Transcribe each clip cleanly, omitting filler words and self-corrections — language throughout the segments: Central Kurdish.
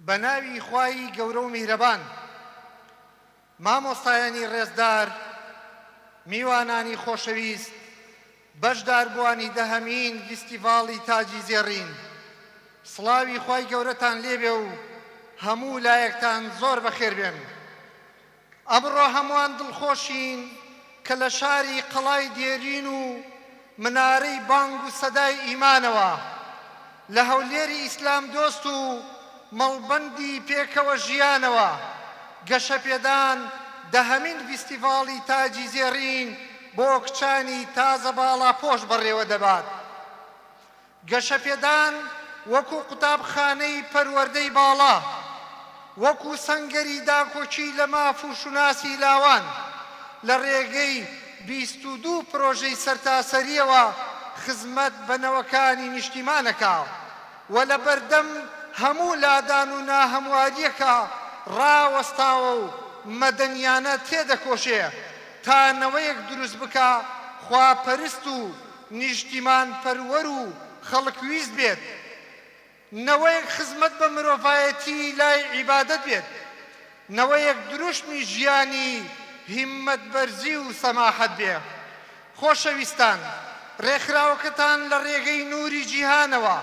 بە ناوی خوای گەورە و میهرەبان. مامۆستایانی ڕێزدار، میوانانی خۆشەویست، بەشداربووانی دەهەمین ڤیستیڤاڵی تاجی زێڕین، سڵاوی خوای گەورەتان لێبێ و هەموو لایەکتان زۆر بەخێربێن. ئەمڕۆ هەمووان دڵخۆشین کە لە شاری قەڵای دێرین و منارەی بانگ و سەدای ئیمانەوە، لە هەولێری ئیسلامدۆست و مەڵبەندی پێکەوە ژیانەوە، گەشەپێدان دەهەمین ڤیستیڤاڵی تاجی زێڕین بۆ کچانی تازە باڵاپۆش بەڕێوەدەبات. گەشەپێدان وەکو قوتابخانەی پەروەردەی باڵا، وەکو سەنگەری داکۆکی لە ماف و شوناسی لاوان، لە رێگەی 22 پرۆژەی سەرتاسەرییەوە خزمەت بە نەوەکانی نیشتیمانەکا و لە بەردەم هەموو لادان و ناهەموارییەکا راوەستاوە و مەدەنیانە تێدەکۆشێ تا نەوەیەک دروست بکا خواپەرست و نیشتیمانپەروەر و خەڵکویست بێت، نەوەیەک خزمەت بە مرۆڤایەتی لای عیبادەت بێت، نەوەیەک دروشمی ژیانی هیممەتبەرزی و سەماحەت بێ. خۆشەویستان، رێکخراوەکەتان لە رێگەی نوری جیهانەوە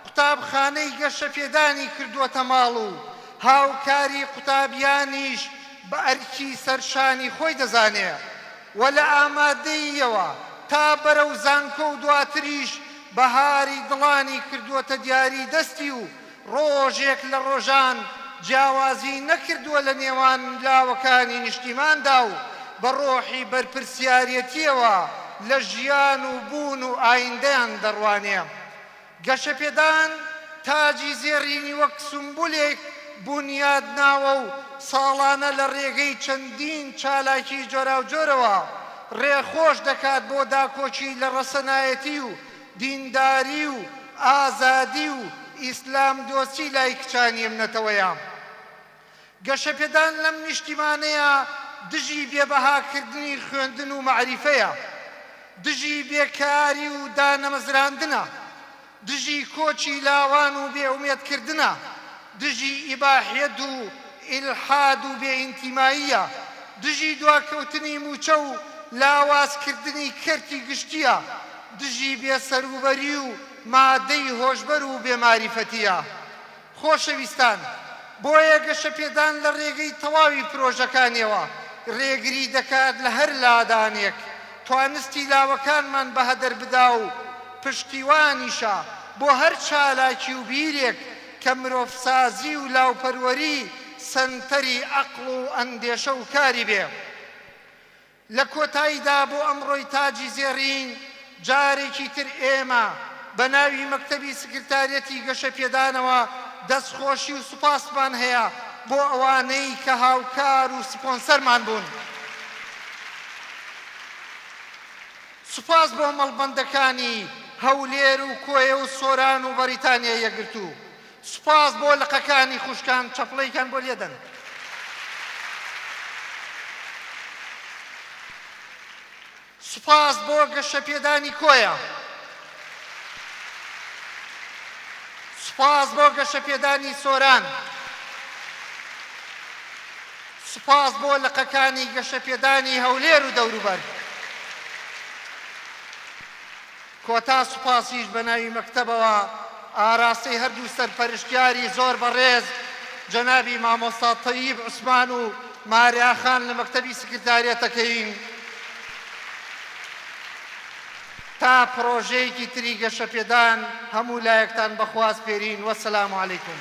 قوتابخانەی گەشەپێدانی کردووەتە ماڵ و هاوکاری قوتابیانیش بە ئەرکی سەرشانی خۆی دەزانێ. و لە ئامادەییەوە تا بەرەو زانکۆ و دواتریش بەهاری دڵانی کردووەتە دیاری دەستی و ڕۆژێک لە ڕۆژان جیاوازی نەکردووە لە نێوان لاوەکانی نیشتیماندا و بە ڕۆحی بەرپرسیاریەتییەوە لە ژیان و بوون و ئایندەیان دەڕوانێ. گەشەپێدان تاجی زێڕینی وەک سومبولێک بونیاد ناوە و ساڵانە لە ڕێگەی چەندین چالاکی جۆراوجۆرەوە ڕێ خۆش دەکات بۆ داکۆکی لە ڕەسەنایەتی و دینداری و ئازادی و ئیسلامدۆستی لای کچانی ئەم نەتەوەیە. گەشەپێدان لەم نیشتیمانەیە دژی بێبەهاکردنی خوێندن و مەعریفەیە، دژی بێکاری و دانەمەزراندنە، دژی کۆچی لاوان و بێئومێدکردنە، دژی ئیباحیەت و ئیلحاد و بێئینتیماییە، دژی دواکەوتنی مووچە و لاوازکردنی کەرتی گشتییە، دژی بێسەروبەری و مادەی هۆشبەر و بێماریفەتییە. خۆشەویستان، بۆیە گەشەپێدان لە ڕێگەی تەواوی پرۆژەکانیەوە ڕێگری دەکات لە هەر لادانێک توانستی لاوەکانمان بەهەدەر بدا و پشتیوانیشە بۆ هەر چالاکی و بیرێک کە مرۆڤسازی و لاوپەروەری سەنتەری ئەقڵ و ئەندێشە و کاری بێ. لە کۆتاییدا بۆ ئەمڕۆی تاجی زێڕین جارێکی تر ئێمە بە ناوی مەکتەبی سکرتاریەتی گەشەپێدانەوە دەستخۆشی و سوپاسمان هەیە بۆ ئەوانەی کە هاوکار و سپۆنسەرمان بوون. سوپاس بۆ مەڵبەندەکانی هەولێر و کۆیە و سۆران و بەریتانیای یەکگرتوو. سوپاس بۆ لقەکانی خوشکان چەپڵەیکان بۆ لێدەن. سوپاس بۆ گەشەپێدانی کۆیە. سوپاس بۆ گەشەپێدانی سۆران. سوپاس بۆ لقەکانی گەشەپێدانی هەولێر و دەوروبەر. کۆتا سوپاسیش بە ناوی مەکتەبەوە ئاراستەی هەردوو سەرپەرشتیاری زۆر بەڕێز جەنابی مامۆستا تەیب عوسمان و ماریا خان لە مەکتەبی سکرتاریەتەکەین تا پڕۆژەیەکی تری گەشەپێدان هەموو لایەکتان بەخواست پێرین وەسەلام علیکم.